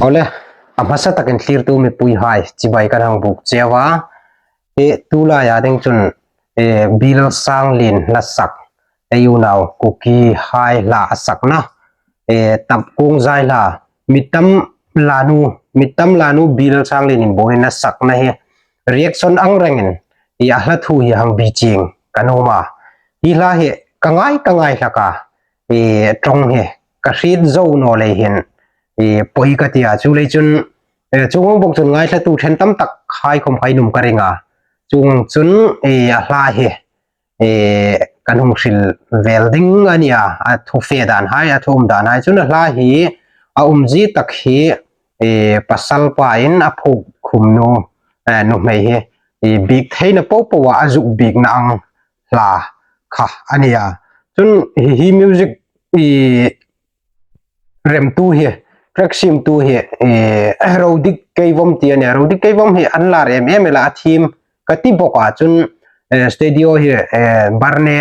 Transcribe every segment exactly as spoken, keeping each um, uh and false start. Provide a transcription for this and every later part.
Awle, a hmasa takin thlirtu mipuihai chibai kan hang buk cheu a. E, tu laia ding chun, e, Bilsanglien hla sak, ei unau Kukihai hla a sakna, e, Tapkung Zaila, mi tam lanu, mi tam lanu Bilsanglien in bawina sakna hi reaction ang rengin, e, a hla thu hi hang bi chieng ka nuom a. Hi hla hi ka ngai, ka ngai hlak a, e, ṭawng hi ka hriet zo naw lei hin, e, pawi ka ti a, chu lei chun, e, chuong ang bawk chun ngaithlatu ṭhen tam tak hai khawm khai nuom ka ring a. Chuong ang chun, e, a hla hi, e, kan hung hril vel ding a nia, a thu fe dan hai, a thu um dan hai. Chun a hla hi a umzie tak hi, e, pasal pa in a phuok khum nu, e, nuhmei hi, e, biek theina po po a, a zuk biekna ang hla kha a nia. Chun hi, hi music, e, remtu hi, track siemtu hi, e, Rodik Keivom ti a nia. Rodik Keivom hi an lar em em el a, a thiem ka ti bawk a. Chun, e, studio hi, e, Barne,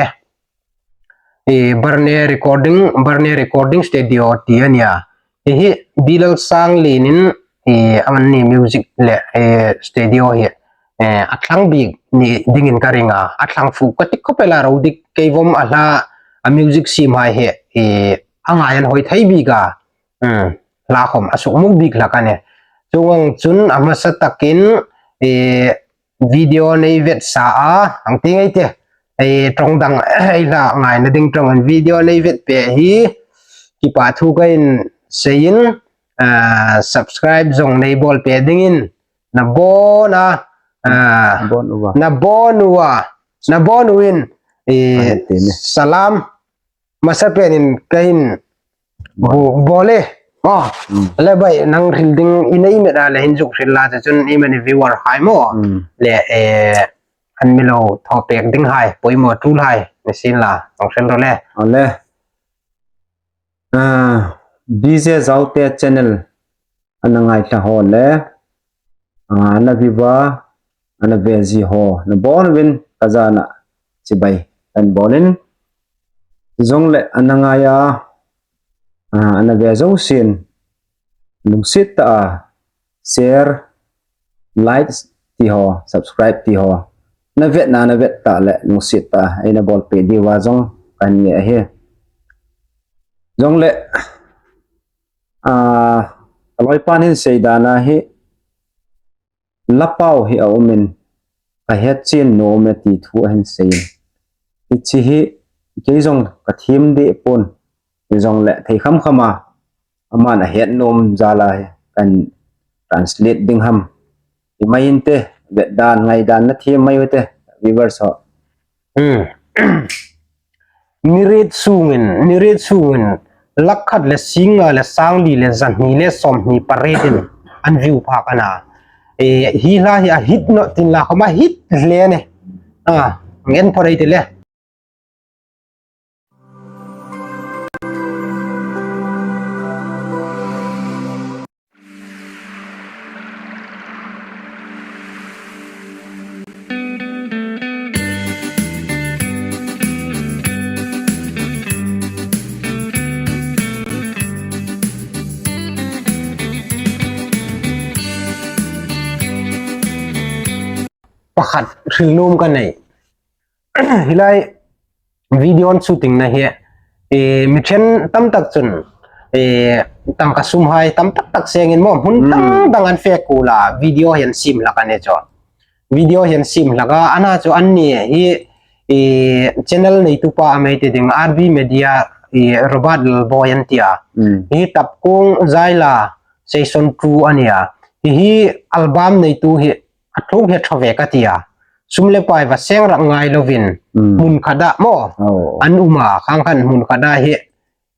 e, Barne Recording, Barne Recording Studio ti a nia. Hi hi Bilsanglien in, e, anni music le, e, studio hi, e, a thlang bik ni dingin ka ring a. A thlang fuk ka ti khawp el a, Rodik Keivom a hla, a music siemhai hi, e, a ngai an hawi thei bik a. Hmm, hla khawm a suk muk bik hlak a nih. Chuong ang chun a hmasa takin, e, video nei vet sa a, ang ti ngei te. E, ṭawng dang, e, hla ngaina ding ṭawng an video nei vet pei hi, kipahthu ka inseiin, a, subscribe zong nei bawl pei dingin, na bawn a, a, Bawn u a. Na bawn u a, na bawn uin, e, Ai, ti ni. Salam, hmasa penin ka in bu-, bawl e. Oh, Mm. le bai, nang hril ding i nei met a le hin zuk hril la, chun i mani viewer hai maw. Mm. Le, e, an mi lo thaw pek ding hai, poimaw tul hai, ni sien la, nang hril ro le. Awle. A, D J Zaute channel ana ngaithla ho le, a, ana view a, ana ve zie ho, na bawn uin ka zana chibai kan bawlin. Zong le ana ngai a, a, ana ve zo sien, lungsiet ta a, share, likes ti ho, subscribe ti ho. Na vetna, na vet ta le, lungsiet ta, ei na bawl pei diu a zong kan nge a hi. Zong le, a, a loi pan hin sei dan a hi, lapau hi a umin, ka het chin nuom e ti thu a hin sei. Hi chi hi, kei zong ka thiem de pon, zong le thei kham kham a, aman a het nuom zala hi kan translate ding ham. I mai in te, vet dan, ngai dan na thiem mai u te, viewers ho. Hmm. Ni riet sungin, ni riet sungin, lakh khat le singnga le sangli le zahni le sawmhni pariet in an view phak a na. E, hi hla hi a hit naw tin la khawm a hit hle a nih. A, ngen pho rei ti le. Pakhat hril nuom ka nei. Hi lai video an shooting na hi, e, mi ṭhen tam tak chun, e, tangka sum hai tam tak tak sengin maw, hmun Mm. dang dang an fe kul a, video hi an siem hlak a ni chu. Video hi an siem hlak a, a na chu anni hi, e, channel neitu pa a mei ti ding, R B Media, e, Robert Lalboi an ti a. Mm. Hi Tapkung Zaila Season two a nia. Hi hi album neitu hi a tluk hi a ṭha ve ka ti a. Sum le pai va seng rak ngai lovin, Mm. hmun khat a maw. Oh. An um a, khang khan hmun khat a hi,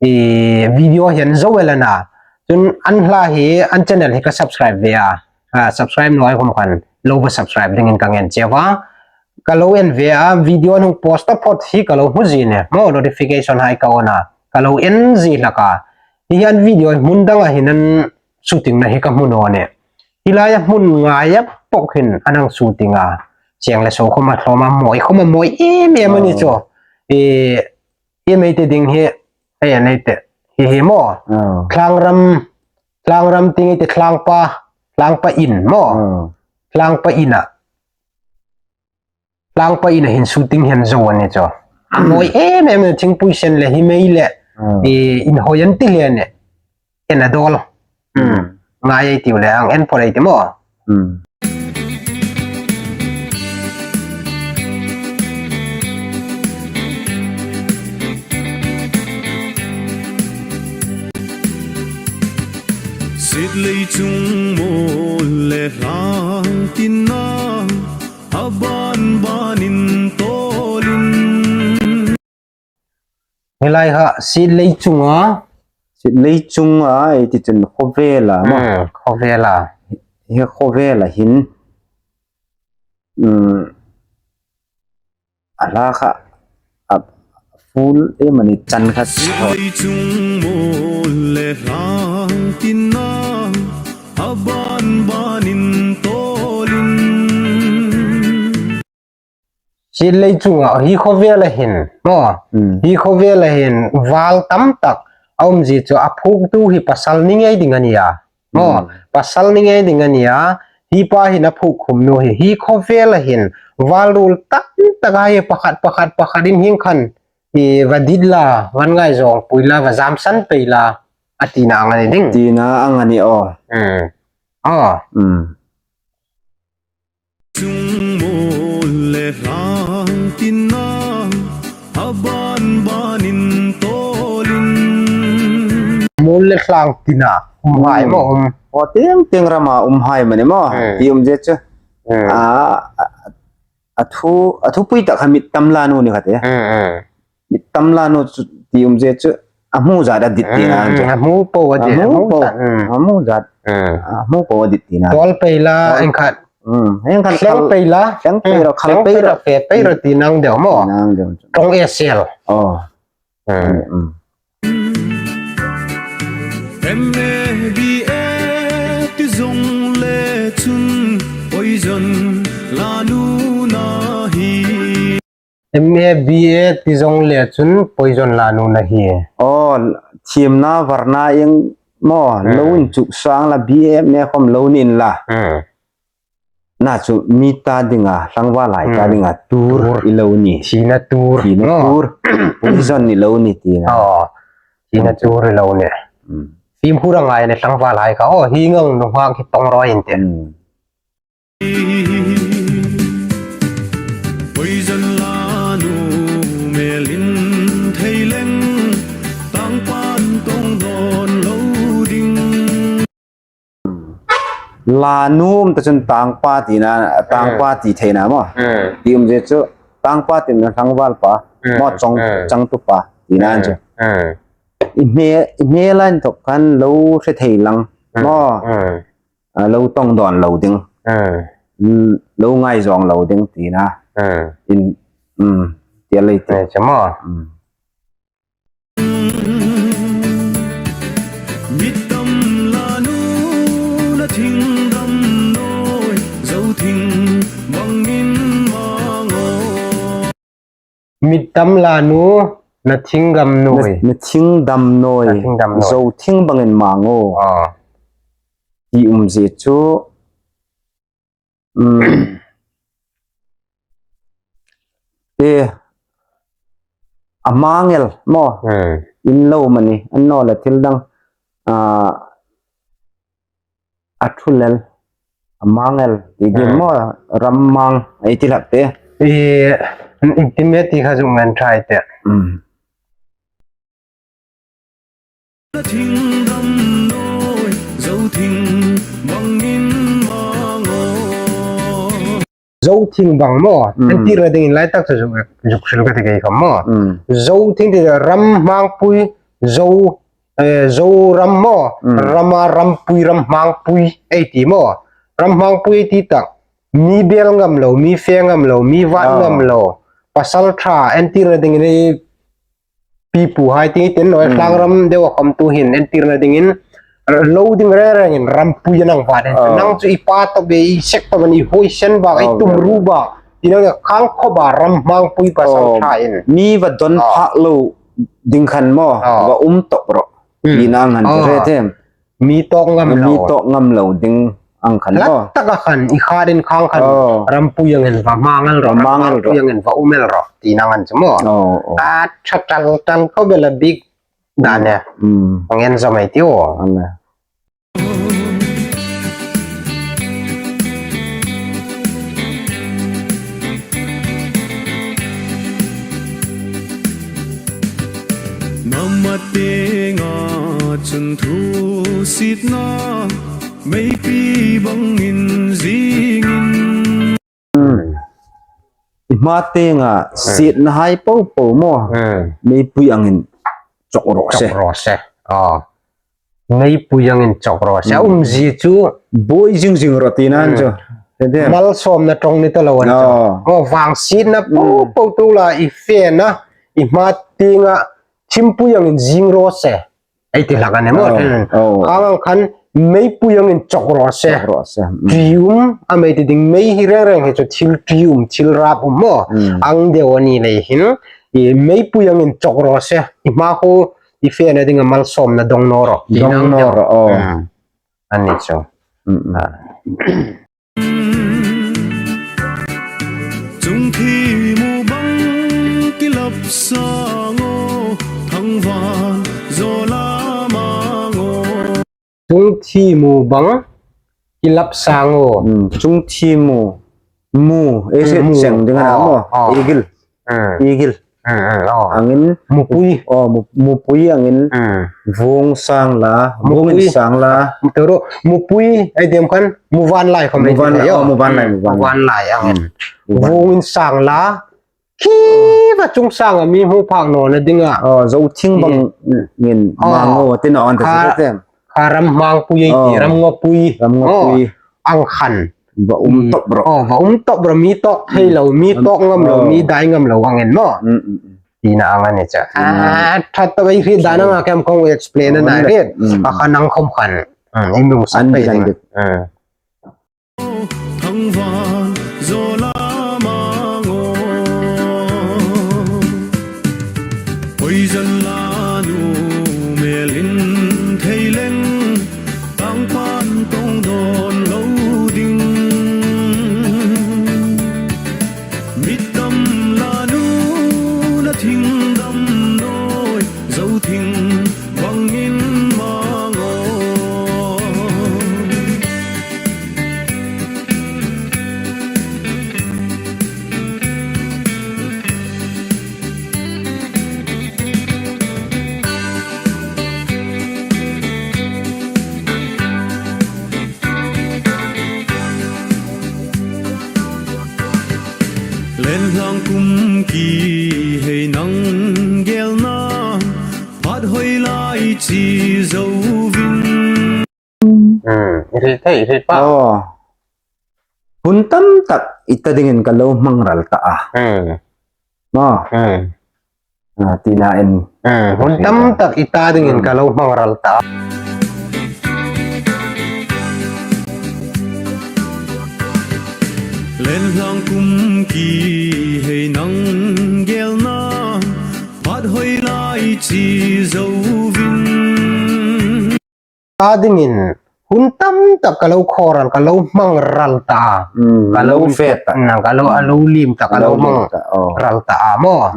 e, video hi an zo el a na. Chun an hla hi, an channel hi ka subscribe ve a. A, subscribe naw ei khawm khan lo va subscribe dingin ka ngen cheu a. Ka lo en ve a, video an hung post ta phawt hi ka lo hmu zie a nih. Maw notification hai ka on a. Ka lo en zie hlak a. Hi hi an video hmun dang a hin an shooting na hi ka hmu naw a nih. Hi laia hmun ngaia pawk hin an hang shooting a. Chiang le so khawm a hlawm a, mawi khawm a mawi em em a ni Oh. chu. E, e mei ti ding hi, e, nei te. Hi hi maw. Oh. Thlangram, Tlangram ti ngei ti Tlangpa, Tlangpa in maw. Hmm. Tlangpa ina. Tlangpa ina hin shooting hen zo a ni chu. A mawi em em a, thingpui sen le hi mei le. Hmm. I, inhawi an ti hle a ni. En a dawl. Hmm. Hmm. Ngai ei tiu le ang en phawt ei ti maw. Hmm. Sitlei chung mawl le hlang tina, a ban banin tawlin. Hi lai kha, Sitlei chunga. Sitlei chunga, ei ti chun khawvela maw. Hmm, khawvela. Hi khawvela hin. Hmm. A hla kha, a full em a ni chan kha. Sitlei chung mawl le hlang tina, a ban banin tawlin. Sitlei chunga, hi khawvela hin, maw. Hmm. Hi khawvela hin, val tam tak a um zie chu a phuoktu hi pasal ni ngei ding a nia. Maw, hmm, pasal ni ngei ding a nia. Hi pa hin a phuok khum naw hi. Hi khawvela hin, val ruol tam tak a hi pakhat, pakhat, pakhat in hieng khan, i va dit la, va ngaizawng pui la, va zamsan pei la, a tina ang a ni ding. Tina ang a ni aw. Hmm. Aw. Hmm. Chung mawl le hlang tina, a ban banin tawlin. Mawl le hlang tina, umhai maw um. Aw, tieng tieng rama umhai mani maw. Hmm. Ti um zie chu. Hmm. A, a, a thu, a thupui tak kha Mittam Lanu ni kha te. Hmm, hmm. Mittam Lanu chu ti um zie chu a hmu zat a dit tina ang chu. Hmm, a hmu po a dit, a hmu po. Hmm. A hmu zat. Hmm. A hmu po a dit tina. Tawl pei la, tawl, ieng khat. Hmm, ieng khat thleng pei la. Thleng pei la, hmm, khal pei la. Thleng pei la, fe pei la tina ang deu maw. Tina ang deu. Tong e sel. Oh. Hmm. Hmm. M A B A ti zong le chun poison la nu na hi. M A B A ti zong le chun poison la nu na hi. Aw, thiemna varna ieng maw, hmm, lo inchuk sang la B A M A khom lo ni inla. Hmm. Na chu mi ta dinga, tlangvalhai ta, hmm, dinga tur, tur i lo ni. Thina tur. Thina, aw, tur. Poison i lo ni tina. Aw, thina tur i lo ni. Hmm. Fimkhur a ngai a ni tlangvalhai kha. Aw, hi ngang nunghak hi tong rawi in tih. Hmm. Poison la nu melin thei leng, tangpan tong dawn lo ding. La nu um ta chun tangpa tina, tangpa, hmm, ti theina maw. Hmm. Ti um zie chu, tangpa tina tlangval pa, hmm, maw chong, hmm, changtu pa tina, hmm, chu. Hmm. I hme, i hme la inthok khan lo hre thei lang, hmm, maw. Hmm. A, lo tong dawn lo ding. Hmm. Mm, lo ngaizawng lo ding tina. Hmm. In, mm, ti a lei ti. Ngai che maw. Mm. Mittam la nu na thing dam nawi, zo thing bangin mang aw. Mittam la nu na thing dam nawi. Na, na thing dam nawi. Na thing dam nawi. Zo thing bangin mang aw. Ah. Ti um zie chu. Mm. Te, a mang el maw. Hmm. In lo mani, an naw la thil dang. Ah, a thulel, a mang el, ti ding, hmm, maw, ram mang, ei ti hlak te. I, i ti me ti kha zuk ngen ṭha ei tih. Hmm. Thing dam nawi, zo thing bangin mang aw. Zo thing bang maw? Mm. Entirna dingin lai tak chu zuk, zuk hril ka ti kei khawm maw? Mm. Zo thing ti ram hmangpui, zo, eh, zo ram maw? Mm. Rama rampui, ram hmangpui ei ti maw? Ram hmangpui ei ti tak. Mi bel ngam lo, mi fe ngam lo, mi vat, oh, ngam lo. Pasal ṭha, entirna dingin ei pi pu hai ti tin naw, hmm, tlang ram deu a khawmtu hin entirna dingin, lo ding reng rengin rampui an hang vat. Oh. Nang chu i pa tawp, i sek tawp, i huoisen bak, i, oh, tumru bak, i nang khang khawp a ram hmangpui pasal, oh, ṭha in. Mi va don, oh, phak lo ding khan maw, oh, va um tawp rawh. Hmm. I nang han, oh, hre them. Mi tawk ngam lo. Mi tawk ngam lo ding ang khan maw. Hlat taka khan, i kharin khang khan. Oh. Rampui angin va hmang el ro. Hmang el ro. Rampui angin va um el ro. Tina ang an chu maw. Oh, oh. A ṭha tal tal khawp el a bik dan e. Mm. Ang en zo mai ti u. Ang e. Mamatenga chun thusietna meipui bangin zingin. Hmm. I hma tienga, hmm, sietna hai po po maw. Hmm. Meipui angin chawk raw se. Chawk raw se. Ah. Meipui angin chawk raw se. Hmm. A umzie chu. Buoi zing zing rawh tina ang chu. Hmm. Te te. Malsawmna ṭawng ni ta lo ang chu. Ah. Aw, vangsietna po, hmm, po tu la i fena, i hma tienga thimpui angin zing raw se. Ei ti hlak a ni maw, oh, ṭhen. Oh. Khang ang khan meipui angin chawk raw se. Chawk raw se. Mm. Ṭium a mei ti ding, mei hi reng reng hi chu thil ṭium, thil rap um maw. Mm. Ang deu a ni lei hin, i meipui angin chawk raw se. I hma khu i fena dinga malsawmna dong naw rawh. Dong naw rawh, oh. Mm. A ni chu. Mm, mm. Ah. Chungthimu bang kilap sang aw, thangvang zaw la mang aw. Chungthimu bang kilap sang aw. Hmm, chungthimu, mu, e, hmm, se mu. Seng ding a na, oh, maw. Oh. Igil. Hmm. Igil. Hmm, hmm, oh. Angin mupui. Oh, mu-, mupui angin. Hmm. Vung sang la, mupui. Vung in sang la. Turu, mupui, ei ti am khan, muvanlai khom ei ti. Muvanlai, oh, muvanlai, hmm, muvanlai. Muvanlai angin. Hmm. Muvanlai. Vung in sang la, khi va chung sanga mi hmu phak nawna dinga. Oh, zo thing bang, hmm, ngin, oh, mang aw, ti naw ang ta. Kha, te te. Kha ram hmangpui ei ti, oh, ram ngawpui. Ram ngawpui. Oh, ang khan. Va um top rawh. Oh, va um top rawh, mi tawk thei lo, mi tawk ngam lo, oh, mi dai ngam lo angin maw. Mm, mm, mm. Tina ang a ni chu. Tina. Ah, ṭha tak ei hriet dan anga kem kong explain a na hriet. Mm. A khan ang khom khan. Mm, ei nung sak pei ding. An dik. Mm. Thangvang zaw la mang aw. Poison la nu melin thei leng, tangpan tong dawn lo ding. Mit dam la nu na thing dam naw, zo thing bangin mang aw. Lenhlang kum ki hei nang gelna, phat hoi lai chi zo vin. Hmm, i hriet thei, i hriet pa. Oh. Hun tam tak i ta dingin ka lo hmang ral ta a. Hmm. Maw. Hmm. Ah, tina en. Hmm, hun tam tak i ta dingin ka lo hmang ral ta. Lenhlang kum ki hei nang gelna, phat hoi lai chi zo vin. Ta dingin hun tam tak ka lo khaw ral, ka lo hmang ral ta. Hmm, ka lo fe ta. Na, ka lo, a lo liem ta, ka lo hmang ral ta a maw.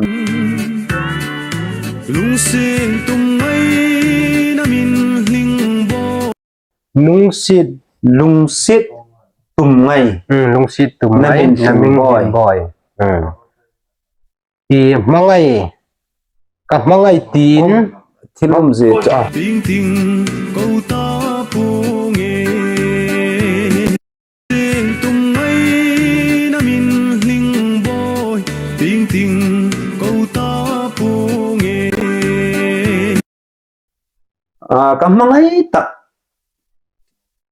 Lungsiet tum ngei na min hling bawi. Lungsiet, lungsiet tum ngei. Hmm, lungsiet tum ngei na min hling bawi. Hmm. I hmangai, ka hmangai tiin. Thil umzie chu. Ting ting ko ta pu nge. Ting tum ngai na min hling bawi. Ting ting ko ta pu nge. Ah, ka hmangai tak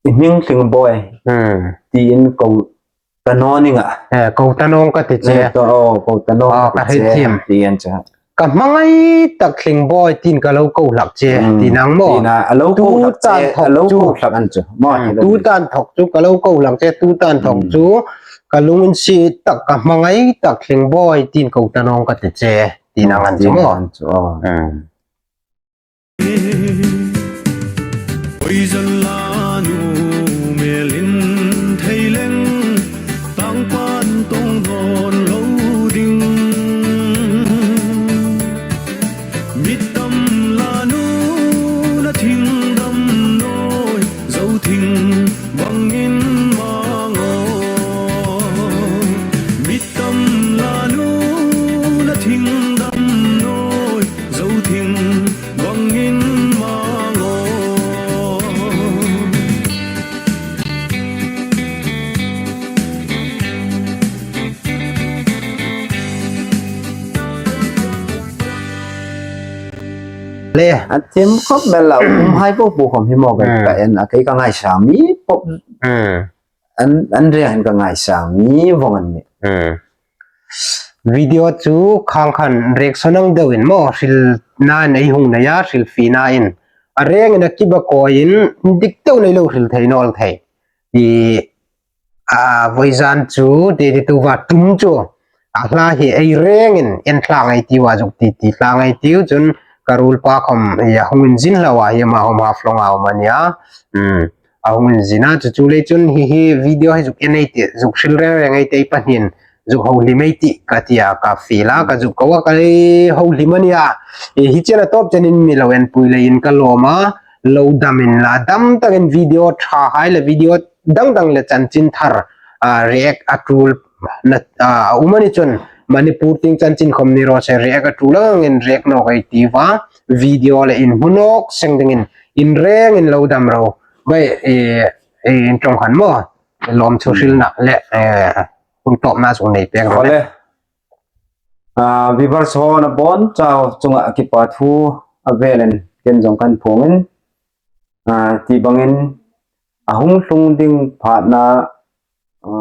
i hming hling bawi. Hmm. Tiin ko ta naw ning a. Eh, ko ta nawng ka ti che. Eh, to, oh, ko ta nawng ka ti che. Ka hriet thiem. Tiin che. Ka hmangai tak hling bawi tiin ka lo ko hlak che. Hmm. Ti nang maw. Tina, a lo ko hlak che, a lo ko hlak an chu. Maw, hmm, tu tan thok chu ka lo ko hlak che, tu tan thok chu. Ka lunginsiet tak, ka hmangai tak hling bawi tiin ko ta nawng ka ti che. Ti nang an chu maw. Ti nang an chu, oh. Hmm. Oi Zan la nu melin thei leng, tangpan tong dawn lo ding. Mit tam la nu na thing dam nawi, zo thing bangin mang aw. Mit tam la nu na thing dam nawi, zo thing bangin mang aw. Le, a thim khop bel la, um hai po po khom hi mo ka, hmm, ka en, a kei ka ngaisang mi pop. Hmm. An, an reng hin ka ngaisang mi vong an nih. Hmm. Video chu khang khan reaction ang deuin maw, hril nan ei hung nei a, hril fie nan. A rengin a kiba koin, dik deu nei lo hril thei nawl thei. I, a, voizan chu, ti ti tu va tum chu. A hla hi ei rengin, en thlang ei tiu a zuk ti ti thlang ei tiu, chun ka ruolpa khom, i, a hung inzin hlak a, hi ma hom ha flong a um a nia. Hmm. A hung inzin a, chu chu lei chun hi hi video hi zuk en ei ti, zuk hril reng reng ei ti, ei pahnin zuk ho hlim ei ti ka ti a, ka fie la, ka zuk ko a, ka hei ho hlim a nia. I, hi chen a tawp chenin mi lo en pui leiin ka lawm a, lo dam inla, dam takin video ṭha hai le video dang dang le chanchin thar, a, react a tul na, a, um a ni chun Manipur tieng chanchin khom ni raw se, react a tul angin react nawk ei tiu a, video le inhmu nawk seng dingin in rengin lo dam ro. Bai, e, e, in ṭawng khan maw, lawmthu hrilna le, e, hun tawpna zuk nei pek ro le. A, viewers ho na bon chau chunga kipa thu a velin ken zong kan phongin, a, ti bangin a hung tlung ding phatna, a,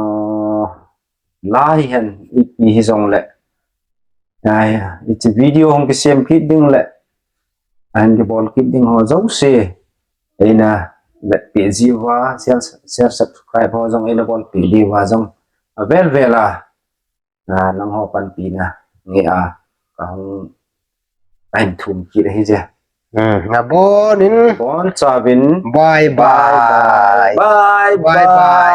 lai hen ipi hi zong le, a, i chi video hung kisem kit ding le, a, hung kibol kit ding ho zosie eina let pek zie a, share, share, subscribe ho zong eina bol pek zie a zong a vel vel a, a, nang ho panpina ngei a, ka hung, a, inthum kit hi zie. Hmm, na bonin. Bon chauvin. Bye bye. Bye bye. Bye bye.